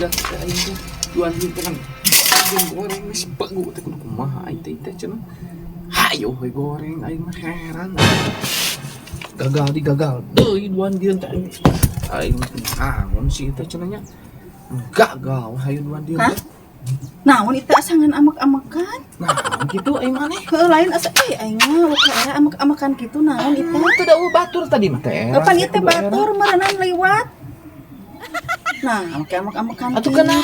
Budak teh aing teh duan ieu teh kan jeung goreng geus begu teh kudu kumaha aing teh teh cenah. Hayo we goreng aing mah heran. Gagal di gagal deui duan dieun teh aing. Aing naon sih teh cenah nya. Gagal hayu duan dieun Hah? teh. Naon itu asangan amek-amekan? Nah, gitu aing maneh. Heuh lain asa aing mah waktu era amek-amekan kitu naon itu? Teu da eueuh batur tadi mah teh. Kapan ieu teh batur meureunan liwat? Nah, make amek-amekan Atuh kitu. kana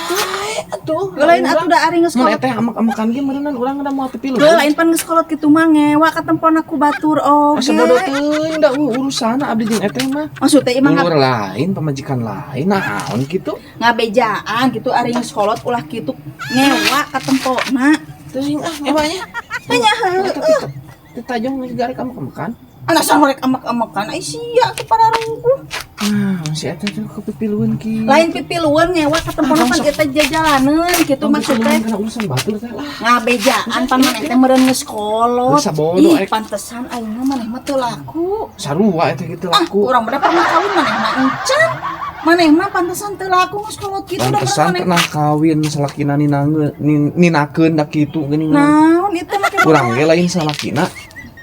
atuh. Heuh lain atuh da ari geus Mun kolot. eta amek-amekan ge meureunnan urang da moal teu pilu. Heuh lain pan geus kolot kitu mah ngewa katempona ku batur oge. Asa bodoh teuing da eueuh urusan abdi jeung eteh mah. Maksud teh imah Dulur lain, pamajikan lain, naon kitu? Ngabejaan gitu ari geus kolot ulah kitu ngewa katempona. Teuing ah ngewanya. Nya heueuh. Eta kitu. Teu tajong geus garek amek-amekan. Anak sarek amek-amekan ai sia ke pararuguh. Nah, si eta teh kepipilueun kieu. Lain pipilueun ngewa katempona pan ieu teh jajalaneun kitu maksud teh. Kana urusan batur teh lah. Ngabejaan pan maneh teh meureun geus kolot. Geus sabodo, Ih, ek. pantesan aing mah maneh mah teu laku. Sarua eta kitu Ah, laku. urang mah da pernah kawin maneh mah encan. Maneh mah pantesan teu laku geus kolot kitu da Pantesan maneh. pernah kawin salakina ninakeun da kitu geuning. Naon itu make Urang ge lain salakina.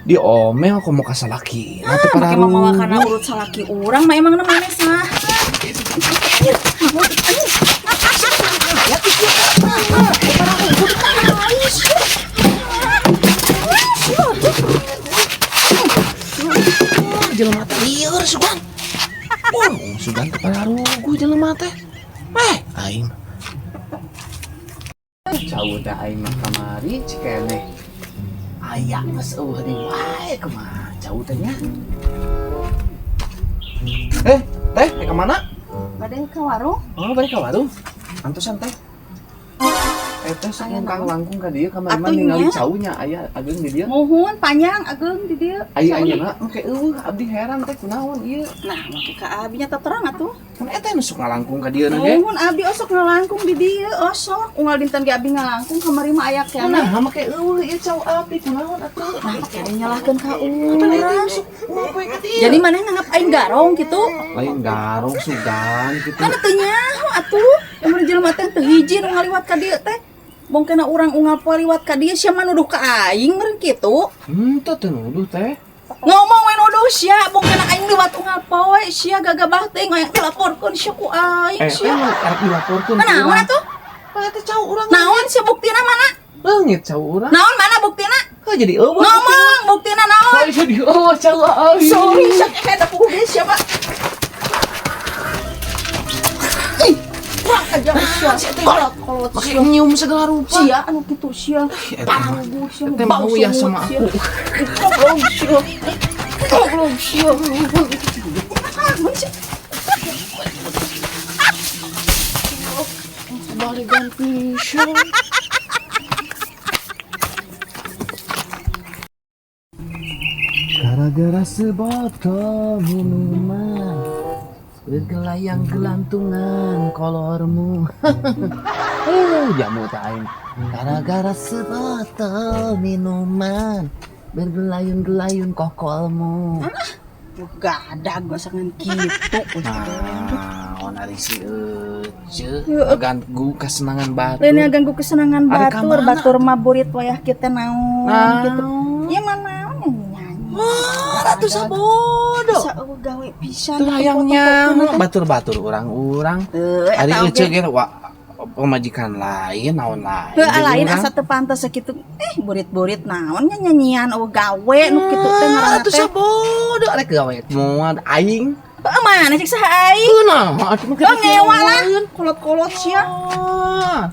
Diomel komo ka salakina teh make mamawa kana pararuguh. urut salaki urang mah emangna maneh saha? Jelema teh lieur sugan. Oh, sugan teh pararuguh jelema teh. Eh, aing. Cau teh aing mah kamari cikeneh. Aya geus eueuh deui wae kumaha cau teh nya. Eh, teh, ka mana? Bade ka warung? Oh, bade ka warung. Antosan teh. Eh, teh sok Aya ngangkang naon? langkung ka dieu kamari mah Atuh ningali nya. caunya aya ageung di dieu. Muhun panjang ageung di dieu. Aya ayeuna make eueuh abdi heran teh kunaon ieu. Nah, make ka abi nya terang atuh. Kan eta nu sok ngalangkung ka dieu na ge. Muhun abi osok ngalangkung di dieu osok. Unggal dinten ge abi ngalangkung kamari mah aya keneh. Nah, make eueuh ieu cau abdi kunaon atuh. Nah, make nyalahkeun ka Kan eta urang. nu sok ngopoe ka dieu. Jadi maneh nganggap aing garong gitu? Lain garong sugan gitu. Kan teu nyaho atuh. Yang mun jelema teh teu hiji nu ngaliwat ka dieu teh. Bongkena urang unggal poe liwat ka dieu sia mah nuduh ka aing meureun kitu. Henteu teu nuduh teh. Ngomong we nuduh sia, bongkena aing liwat unggal poe sia gagabah teh hayang dilaporkeun sia ku aing Eh, sia. teh arek dilaporkeun. Nah, naon atuh? Eta cau urang. Naon sia buktina mana? Leungit cau urang. Naon mana buktina? Kok jadi eueuh? Ngomong buktina naon? Kok jadi eueuh cau aing. Sorry, sia eta puguh ge sia, Pak. Ih, kurang ajar sia. Kolot-kolot Make sia. nyium segala rupa. Sia anu kitu sia. Eta mah. Pararuguh sia. Eta mau ya sama aku. Goblok sia. Goblok sia. Ah, sia. Balikan pisan. Gara-gara sebotol minuman bergelayang gelantungan kolormu. Jamu teh aing. Gara-gara sebotol minuman bergelayun-gelayun kokolmu. Gadag masakan kitu. Nah, ari si Ece ganggu kesenangan batur. Lain ganggu kesenangan Ari ka batur, mana? Batur mah burit wayah kita naon Naon? gitu. Ya mah naon nyanyi. Wah, atuh sabodo. Sa eueuh gawe pisan. Teu hayangnya batur-batur urang-urang. Heuh, Ari eta Ece oge. ge wa pamajikan lain naon lain. Heuh jeung lain urang. asa teu pantes sakitu. Burit-burit naon nya nyanyian eueuh gawe nu kitu teh ngaranna Atuh teh. sabodo arek gawe moal aing. Heuh mana cek saha aing? Kunaon atuh mah Heuh ngewa lah, kolot-kolot sia. Ah,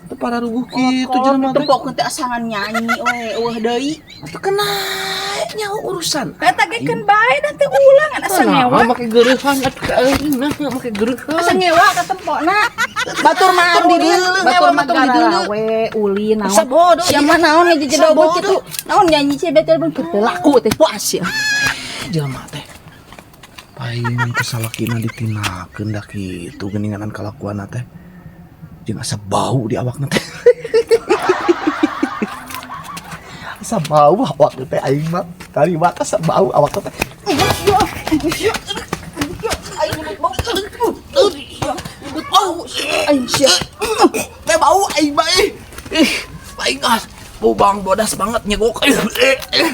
teu pararuguh kitu Kolot-kolot jelema teh. tempokeun teh asangan nyanyi we eueuh deui. Atuh kena nyaho urusan. Eta ge keun bae da teh ulang asa Nah, ngewa. make gereuhan atuh ka aing nah make gereuhan. Asa ngewa ka tempona. Batur mah Tong ulin, dideuleu, batur ngewa mah mah tong dideuleu. garawe ulin naon. Asa bodoh. Sia mah naon ngejejedog Sabodo. kitu. Naon nyanyi sia betul teu laku teh puas ya. Jelema teh. Paling ku salakina ditinakeun da kitu geuninganan kalakuanna teh. Jeung asa bau di awakna teh. Asa bau awak teh aing mah. Tadi mah asa bau awak teh. Aing nyebut bau. Nyebut bau. Aing Aing sia. Teh bau aing bae. Ih, aing ah. Bau bang bodas banget nyegok. Eh, eh, eh.